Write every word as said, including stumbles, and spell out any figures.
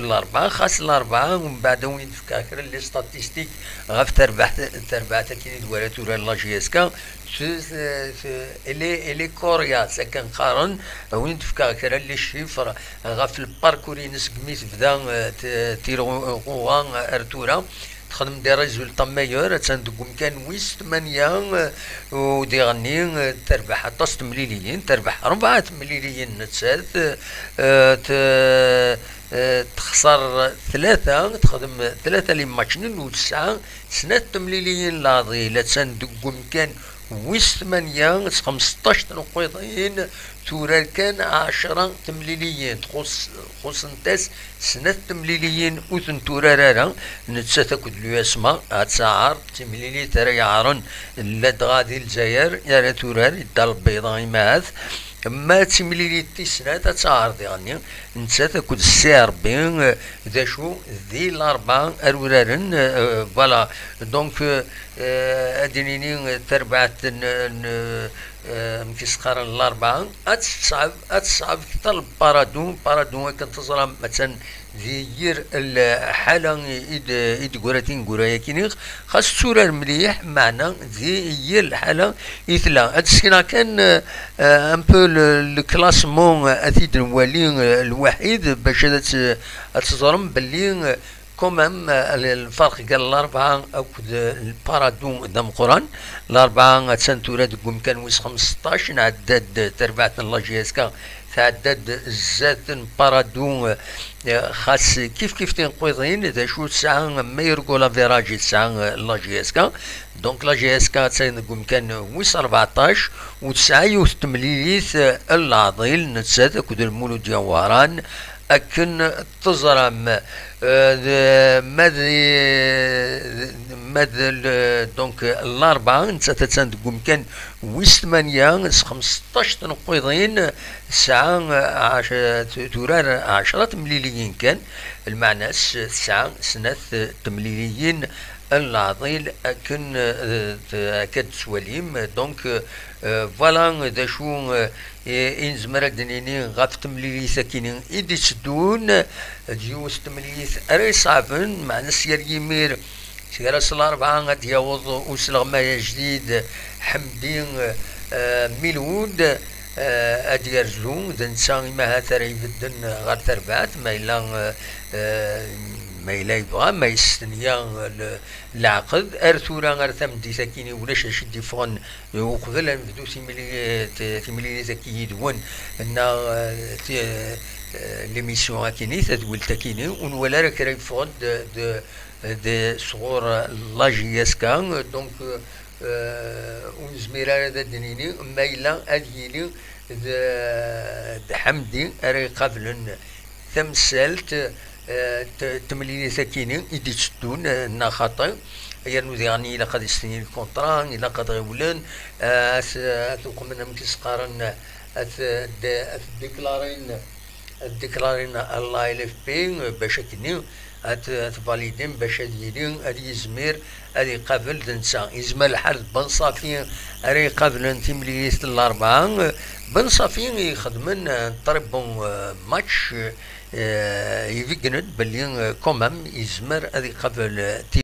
Larebɛa, xas Larebɛa, umbeɛd a wen-d-fkeɣ kra n les statistiques ɣef terbaɛt, terbaɛt akken i d-wara tura la J S K. T-, t-, t-, elle est, elle est coriace, akken qqaren, a wen-d-fkeɣ kra n les chiffres ɣef le parcours-ines segmi tebda, eh, t-, tira ɣur-, ɣur-, ar tura. Texdem des résultats meilleurs, attan deg umkan wis tmanya, eh, u diɣenni, eh, terbeḥ aṭas temliliyin, terbeḥ rebɛa temliliyin nettat, eh, t-, eh, texṣer tlata, texdem tlata les matchs nuls u tesɛa snat temliliyin leɛḍil, attan deg umkan wis tmanya s xmesṭac tneqqiḍin, turar kan ɛecra temliliyin, txuṣ-, xuṣṣent-as snat temliliyin ur tent-turar ara, nettat akked l'U S M A, ad taɛer d timlilit ara yaɛren ladɣa di Lezzayer, ara turar i Dda Lbeyḍa imahat, ma d timlilit tis snat ad taɛer diɣenni, nettat akked C R B, eh, d acu, di Larebɛa ar uraren, eh, voilà, donc, eh, eh, ad d-nini, eh, tarbaɛt n, n, eh, amek i s-qqaren, Larebɛa, ad teṣɛeb, ad teṣɛeb kter Paradou, Paradou akken teẓram, attan di yir lḥala i, i d-, i d-teggra tineggura-yakini, xas tetturar mliḥ, meɛna di yir lḥala i tella. Ad d-sekneɣ kan, eh, eh, un peu le, le classement, eh, ad t-id-nwali, eh, lwaḥid, bac ad tt-, ad teẓrem belli, eh, quand même, eh, l-, lferq gar Larebɛa akked, eh, Paradou d ameqqran. Larebɛa attan tura deg umkan wis xmesṭac, nɛedda-d tarbaɛt n la J S K, tɛedda-d zdat n Paradou, eh, xas kif kif tineqqiḍin, d acu tesɛa meilleur goal average i tesɛa, eh, la J S K. Donc la J S K attan deg umkan wis rbeɛṭac, u tesɛa yiwet temlilit, eh, n leɛḍil, nettat akked Lmuludya Wehran, akken teẓram, eh, d-, ma d, ma d l-, donc, Larebɛa, nettat attan deg umkan wis tmanya s xmesṭac tneqqiḍin, tesɛa, eh, ɛec-, t-, turar ɛecra temliliyin kan, lmeɛna-s tesɛa snat temliliyin n leɛḍil akken, eh, t-, akka d-tettwalim. Donc, eh, voilà d acu, eh, i, i nezmer ad d-nini ɣef temlilit akini i d-itteddun, d yiwet temlilit ara iṣeɛben, meɛna s yal yimir, seg ara s Larebɛa ad d-yaweḍ usleɣmay ajdid, Ḥemdi, eh, Milwood, eh, ad d-yerzu, d netta imahat ara ibedden ɣer terbaɛt, ma yella, eh, eh, ma yella yebɣa, ma yestenya, eh, le-, leɛqed. Ar tura, ar tameddit akini, ulac acu i d-iffɣen, eh, uqbel ad nebdu timli-, eh, t-, timlilit akini yid-wen, neɣ, eh, ti-, eh, l'émission akini, tadwilt akini, ur nwala ara kra yeffɣen d, d, d sɣur la J S K, donc, eh, ur nezmir ara ad d-nini ma yella ad yili d, d Ḥemdi ara iqablen tamsalt, eh, t-, temlilit akini i d-itteddun, eh, neɣ xaṭi, yernu diɣen ilaq ad istenyi lkuntra, ilaq ad ɣiwlen, eh, ad, ad uqmen amek i s-qqaren, ad, ad, ad diklarin, ad diklarin la L F P, eh, bac akkenni ad, ad tvalidin, bac ad yili, ad yizmir ad iqabel d netta. Yezmer lḥal d Ben Safi ara iqablen timlilit n Larebɛa. Ben Safi ixedmen, eh, très bon, eh, match, eh, ibeggen-d belli, eh, quand même yezmer ad iqabel, eh,